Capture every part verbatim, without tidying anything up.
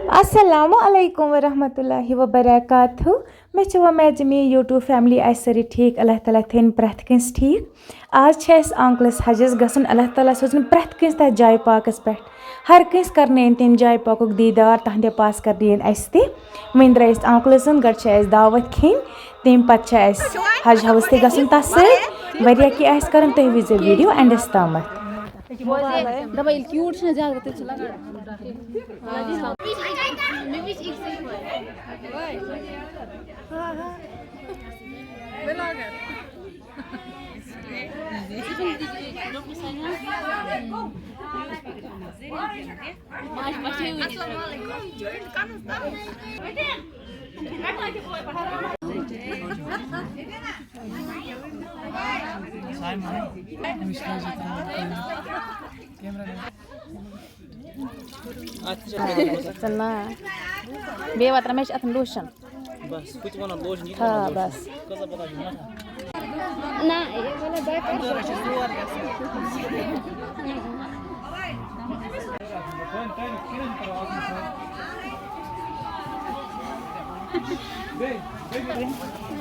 السلام علیکم ورحمۃ اللہ وبرکاتہ۔ مےٚ چھِ وۄمید زِ میٛٲنۍ YouTube family آسہِ سٲرٕے ٹھیٖک۔ اللہ تعالیٰ تھٲیِن پرٛٮ۪تھ کٲنٛسہِ ٹھیٖک۔ آز چھِ اَسہِ uncle-س حجَس گژھُن۔ اللہ تعالیٰ سوزِن پرٛٮ۪تھ کٲنٛسہِ تَتھ جایہِ پاکَس پٮ۪ٹھ۔ ہر کٲنٛسہِ کَرنٲیِن تَمہِ جایہِ پاکُک دیٖدار، تَہَنٛدِ پاسہٕ کَرنٲیِن اَسہِ تہِ۔ وۄنۍ درٛاے أسۍ uncle-سٕنٛدۍ، گۄڈٕ چھِ اَسہِ دعوت کھیٚنۍ، تَمہِ پَتہٕ چھِ اَسہِ حج house تہِ گژھُن تَتھ سۭتۍ۔ واریاہ کینٛہہ آسہِ کَرُن، تُہۍ وٕچھزیو video endَس تامَتھ۔ دَپان ییٚلہِ cute چھِنہ زیادٕ، تیٚلہِ چھِ لَگان۔ ژٕ نا۔ بیٚیہِ واتناو مےٚ چھِ اَتھَن lotion۔ بس، ہُہ تہِ وَنان lotion، یہِ تہِ ہاں، وَنان lotion۔ بس۔ کۭژاہ پَتہ چھِ مَتھان؟ نہ، یہِ وَنان بہٕ کَرٕ۔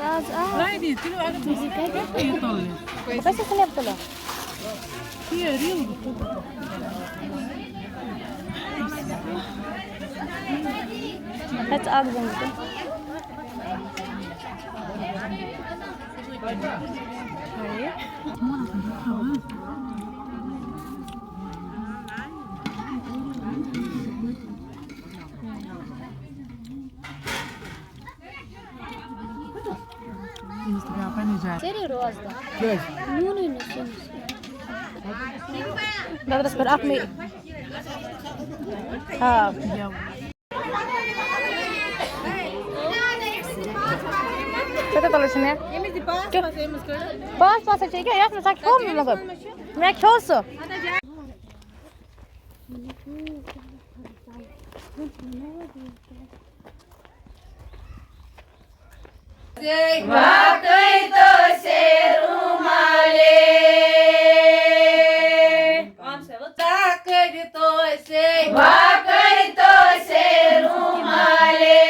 آز آ۔ بہٕ کَتہِ چھَس snap تُلان؟ ہَتھ اَکھ زَن تہٕ۔ أمِس تہِ گٔیو پننہِ جایہِ۔ سٲری روزدار۔ کیٛازِ؟ نوٗنٕے نہٕ سِنِس۔ دۄدَس پٮ۪ٹھ اَکھ مے۔ آ۔ گٮ۪و۔ کۭتیٛاہ تَلہٕ چھِ مےٚ؟ پانٛژھ پانٛژھ ہَتھ چھِ یہِ کیٛاہ؟ یَتھ منٛز ہا کھیوٚو مےٚ مگر۔ مےٚ کھیوٚو سُہ۔ باقٕے تو سے رومالے۔ باقٕے تو سے۔ باقٕے تو سے رومالے۔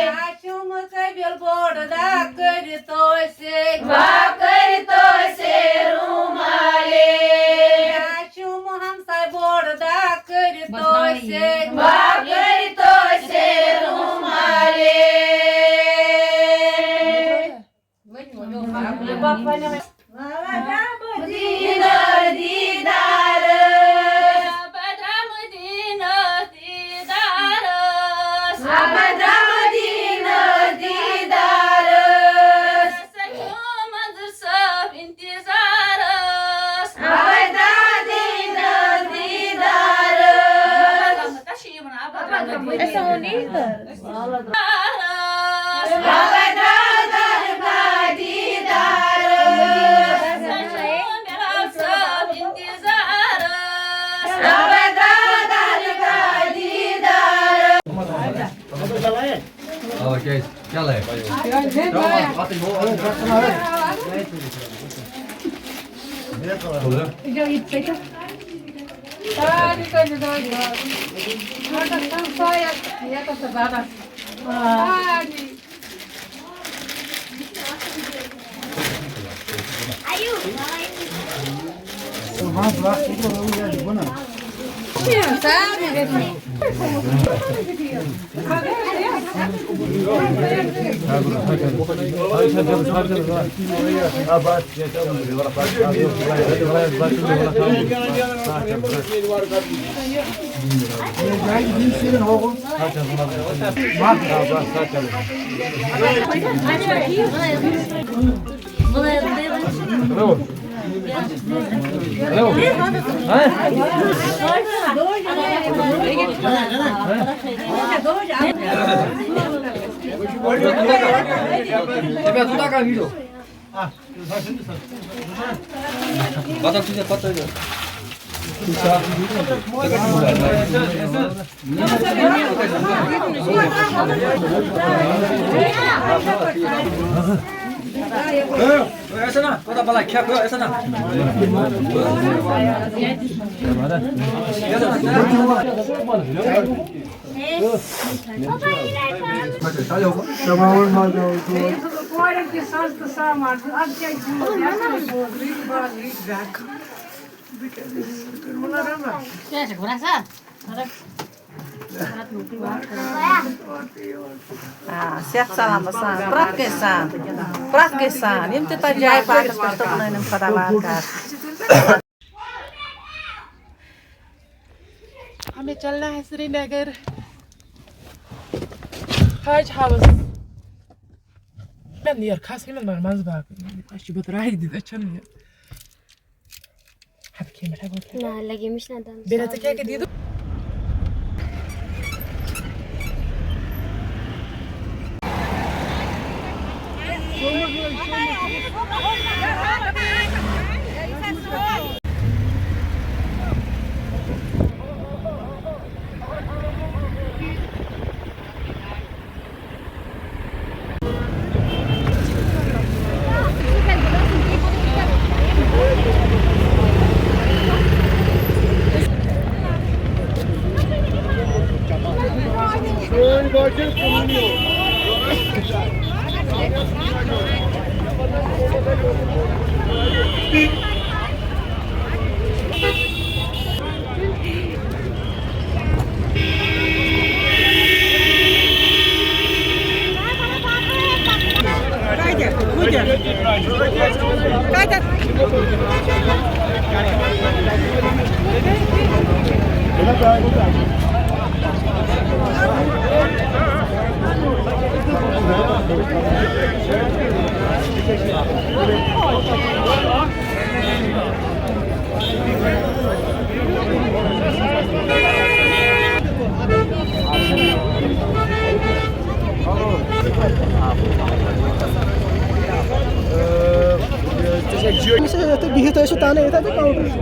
ہاشم قبیل بوڑ دا کٔرِتھ تو سے۔ باقٕے تو سے رومالے۔ ہاشم ہمساے بوڑ دا کٔرِتھ تو سے۔ باقٕے تو سے رومالے۔ دیٖدار، دیٖدار۔ بدرم دیٖنَس دیٖدارَس۔ بدرم دیٖنَس دیٖدارَس۔ سَتھ چھُ منظور صٲب انتظارَس۔ بدرم دیٖنَس دیٖدارَس۔ أسۍ ووٚن یی تہٕ۔ اَوا، کیٛازِ؟ کیٛاہ لایق؟ ایسا نا، پتہ بلا کھیا کر، ایسا نا۔ کورٮ۪ن تہِ سَستہٕ سامان، اَدٕ کیٛاہ چھُ یِمَن یَتھ منٛز سوز، رٕتۍ بَد، رٕتۍ گَرٕ۔ بہٕ کیٛاہ چھَس کَرٕ؟ وَلہٕ رَبہ۔ کیٛاہ چھِ گُرا سا؟ آ، صحت سلامت سان، پرٛٮ۪تھ کٲنٛسہِ سان، پرٛٮ۪تھ کٲنٛسہِ سان، یِم تہِ تَتھ جایہِ پاکَس پٮ۪ٹھ تُکنٲوِن خۄدا وارٕ کار۔ ہمیں چلنا ہے سری نگر حج ہاؤس۔ مےٚ نیر کھس یِمن منٛز باقٕے۔ اَسہِ چھُ بہٕ ترٛایہِ دِتھ، أسۍ چھَنہٕ یہِ۔ ہتہٕ کھے مےٚ، ہتہٕ کھے۔ نہ، لگے مےٚ چھُنہ دَنٛدَس۔ بیٚیہِ رَژٕ کیٛاہ کیٛاہ دِیِو؟ تُہۍ بِہِتھ ٲسِو تَنہٕ ییٚتٮ۪تھ تہٕ کاوُنٛٹَر چھُ۔